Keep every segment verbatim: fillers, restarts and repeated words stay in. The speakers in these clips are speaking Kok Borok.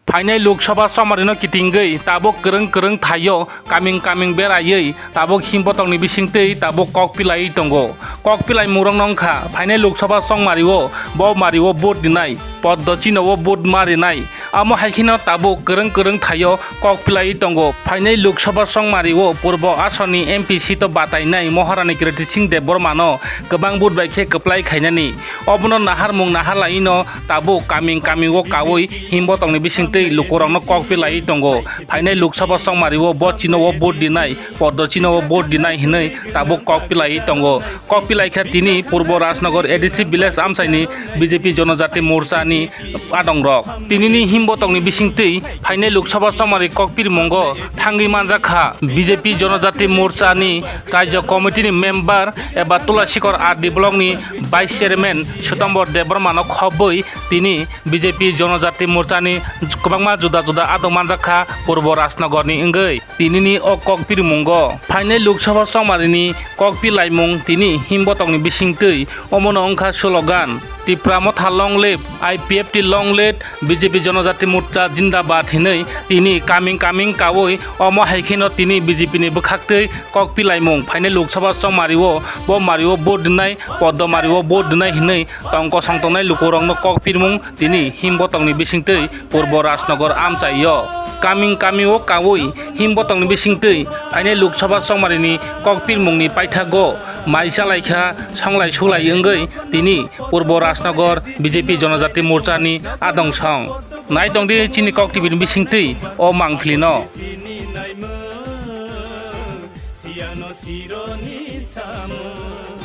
Phainai Lok Sabha chongmarino kitingwi tabuk kwrwng kwrwng thaio kaming kaming beraiwi tabuk himbotongni bisingtwi tabuk kok pilaiwi tongo. Kok pilai murokno wngkha phainai Lok Sabha chongmario bo mario vote rinai, Poddo Chino o vote ma rinai. Amo hai kheno tabuk kwrwng kwrwng thaio kok pilaiwi tongo. Phainai Lok Sabha chongmario Purbo Asonni M P seat o batainai Maharani Kirti Singh Debbarmano kwbang vote bai khe kwplai khainani. Obono naharmung naharlaino tabuk kaming kaming o kaui himbotongni bisingtwi lukurokno kok pilaiwi tongo. Phainai Lok Sabha chongmario bo Chino o vote rinai, Poddo Chino o vote rinai hinwi tabuk kok pilaiwi tongo. Kok pilaikha tini Purbo Rajnagar A D C village amchaini B J P Jonojati Morchani adongrok. Tinini himbotongni bisingtwi phainai Lok Sabha chongmari kok pirmongo thangwi manjakha B J P Jonojati Morchani Rajya Committee ni member eba Tulasikhor R D block ni vice chairman Sutambor Debbarmano khobwi tini B J P Jonojati Morchani kwbangma juda juda adong manjakha Purbo Rajnagar ni wngwi. Tinini o kok pirmongo phainai Lok Sabha chongmarini kok pilaimung tini himbotongni bisingtwi omono wngkha slogan, "Tipra Motha long live, I P F T long live, B J P Jonojati Morcha jindabad" hinwi tini kaming kaming kaui omo hai kheno tini B J P ni bwkhaktwi kok pilaimung phainai Lok Sabha chongmario bo mario vote rinai, Poddo mario vote rinai hinwi tong kosong tongnai lukurokno kok pirmung tini himbotongni bisingtwi Purbo Rajnagar amchaio. Kaming kaming o kaui himbotongni bisingtwi phainai Lok Sabha chongmarini kok pirmungni paithago mai chalaikha songlai sulai wngwi tini Purbo Rajnagar B J P Jonojati Morchani adong song. Naitongdi chini Kok T V ni bisingtwi o mangphlino. Siyano sironi samung,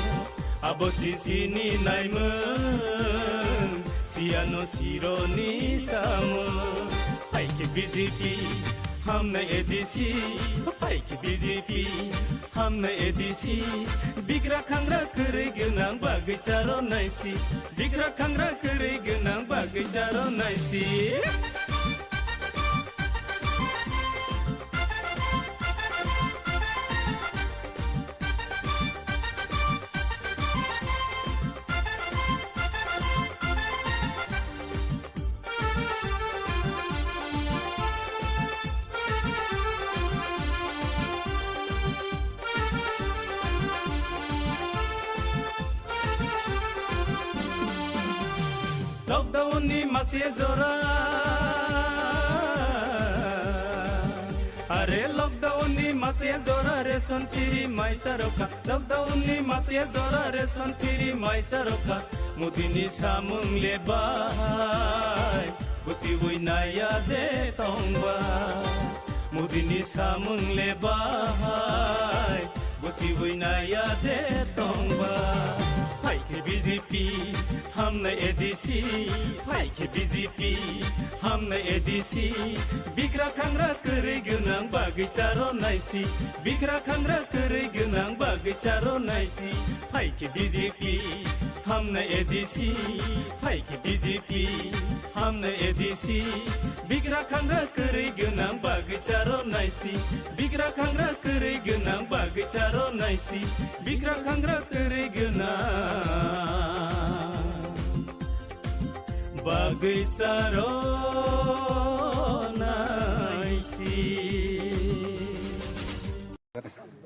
abo sisini naimung, siyano sironi samung. Phaikhe B J P, hamnai A D C, phaikhe B J P, hamnai A D C. Bigra khangra kwrwi gwnang bagwi charo naisi, bigra khangra kwrwi gwnang bagwi charo naisi. Lockdown ni masiya jora, are lockdown ni masiya jora, ration free mai charokha. Lockdown ni masiya jora, ration free mai charokha. Modi ni samung le bahai, buchiwi naya de tongba. Modi ni samung le bahai, buchiwi naya de tongba. Phaikhe B J P, hamnai A D C, phaikhe B J P, hamnai A D C. Bigra khangra kwrwi gwnang bagwi charo naisi, bigra khangra kwrwi gwnang bagwi charo naisi. Phaikhe B J P, hamnai A D C, phaikhe B J P, hamnai A D C. Bigra khangra kwrwi gwnang bagwi charo naisi, bigra khangra kwrwi gwnang bagwi charo naisi, bigra khangra kwrwi gwnang bagwi charo naisi.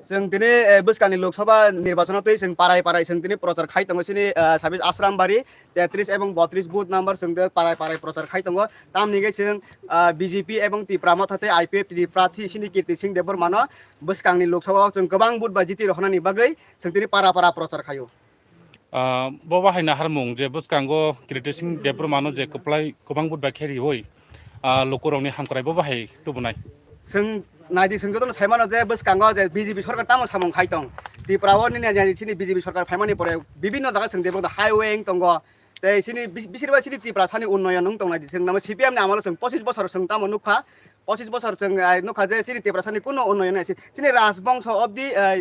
Chwng tini, eh, bwskangni Lok Sabha nirbachano twi chwng parai parai chwng tini prochar khai tongo chini, eh, sabis Asrambari, tetris ebong botris booth number chwng tei parai parai prochar khai tongo. Tamni hwnkhe chwng, ah, B J P ebong Tipra Motha tei I P F T ni prarthi chini Kirti Singh Debbarmano bwskangni Lok Sabha o chwng kwbang booth bai jiti rohornani bagwi chwng tini para para prochar khaio. Ah, bo bahai naharmung je bwskango Kirti Singh Debbarmano je kwplai kwbang booth bai khe riwi, ah, lukurokni hamkrai bo bahai tubunai. Chwng naidi, chwng jotono sai mano je bwskango je B J P sorkar tamo samung khai tong. Tripura o nini, nini chini B J P sorkar phaimani pore bibinno jaga chwng Debbarma highway wng tongo. Tei chini bis-, bisir bai chini Tiprasani unnoyon wng tong naidi. Chwng namo C P M ni amolo chwng pochis bosor chwng tamo nukha. Pochis bosor chwng, ah, nukha je chini Tiprasani kuno unnoyon nai. Chini Rajbongso obdi, ah,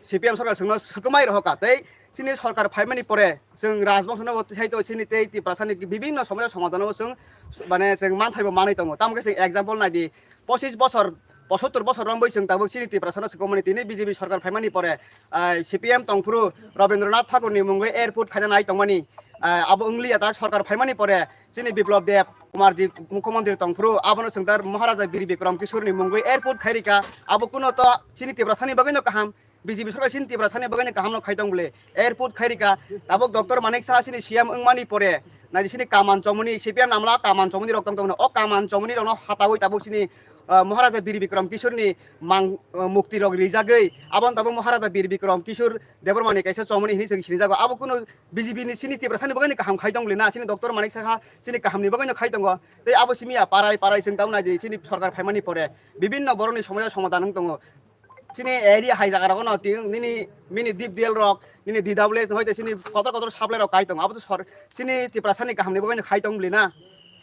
C P M sorkar chwngno swkmai rohorkha. Tei chini sorkar phaimani pore chwng Rajbongsono bo thaito chini tei Tiprasani bibinno somosya somadhano bo chwng, mane, chwng manthai bo manwi tongo. Tamo khe chwng example naidi, pochis bosor, posottor bosor romwi chwng tabuk chini Tiprasano swkmani tini B J P sorkar phaimani pore, ah, C P M tongphuru Rabindranath Thakurni mungwi airport khaina nai tongmani. ah, abo wngliya tak sorkar phaimani pore chini Biplab Deb Kumar ji mukhyamantri tongphuru, abono chwng tar Maharaja Bir Bikram Kishore ni mungwi airport khairika, abo kuno to chini Tiprasa ni bagwi no kaham, B J P sorkar chini Tiprasa ni bagwi no kaham no khai tong bole, airport khairika, tabuk Doctor Manik Saha chini C M wngmani pore, nai chini Kaman Chomoni, C P M namla Kaman Chomoni rok tong tong no, o Kaman Chomoni rok no hatawi tabuk chini, ah, Maharaja Bir Bikram Kishore ni mang, ah, mukti rok rijagwi, aboni tabuk Maharaja Bir Bikram Kishore Debbarma ni kaisa Chomoni hini chwng sinijago, abo kuno B J P ni chini Tiprasa ni bagwi no kaham khai tong bole na, chini Doctor Manik Saha chini kaham ni bagwi no khai tongo. Tei abo simi ya parai parai chwng tamo nai di chini sorkar phaimani pore bibinno borokni somosya somadhan wng tongo. Chini area hai jaga rogo no twi nini mini D P D L rok, nini D W S no hoite chini kotor kotor supply rok kai tongo. Abo to sor-, chini Tiprasa ni kaham ni bagwi no khai tong bole na.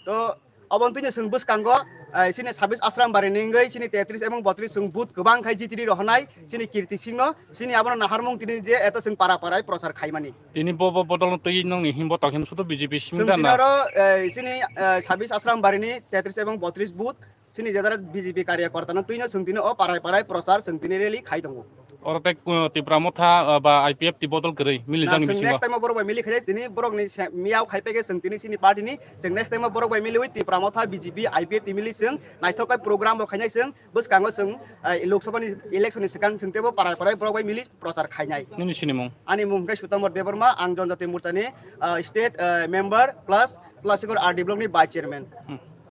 To obo twi no chwng bwskango, eh, chini sabis Ashram Bari ni wngwi chini tetris ebong botris chwng booth kwbang khai G T D rohornai chini Kirti Singh no, chini abono naharmung tini je eto chwng para parai prochar khaimani. Tini bo, bo bodol no twi nongni himbo tong him sudo B J P simi chwng da tini na? Oro, eh, chini, eh, sabis Ashram Bari ni tetris ebong botris booth, chini jedara B J P karyakorta no twi no chwng tini o parai parai prochar chwng tini rally khai tongo. Oro tei, uh, Tipra Motha, uh, ba I P F T bodol kwrwi mili Na, jani chwng bisingo. Next time o borok bai mili khai tini borok ni se-, miyao khai peke chwng tini chini party ni chwng next time o borok bai miliwi Tipra Motha B J P I P F T mili chwng naithok khai program bo khainai chwng. Bwskango chwng, ah, Lok Sabha ni election ni swkang chwng teibo parai parai borok bai mili prochar khainai. Nini sinimung? Ani mung khe Sutamor Debbarma, ang Jonjati Morcha ni, ah, state, ah, member plus Klasikor R D block ni vice chairman. Hmm.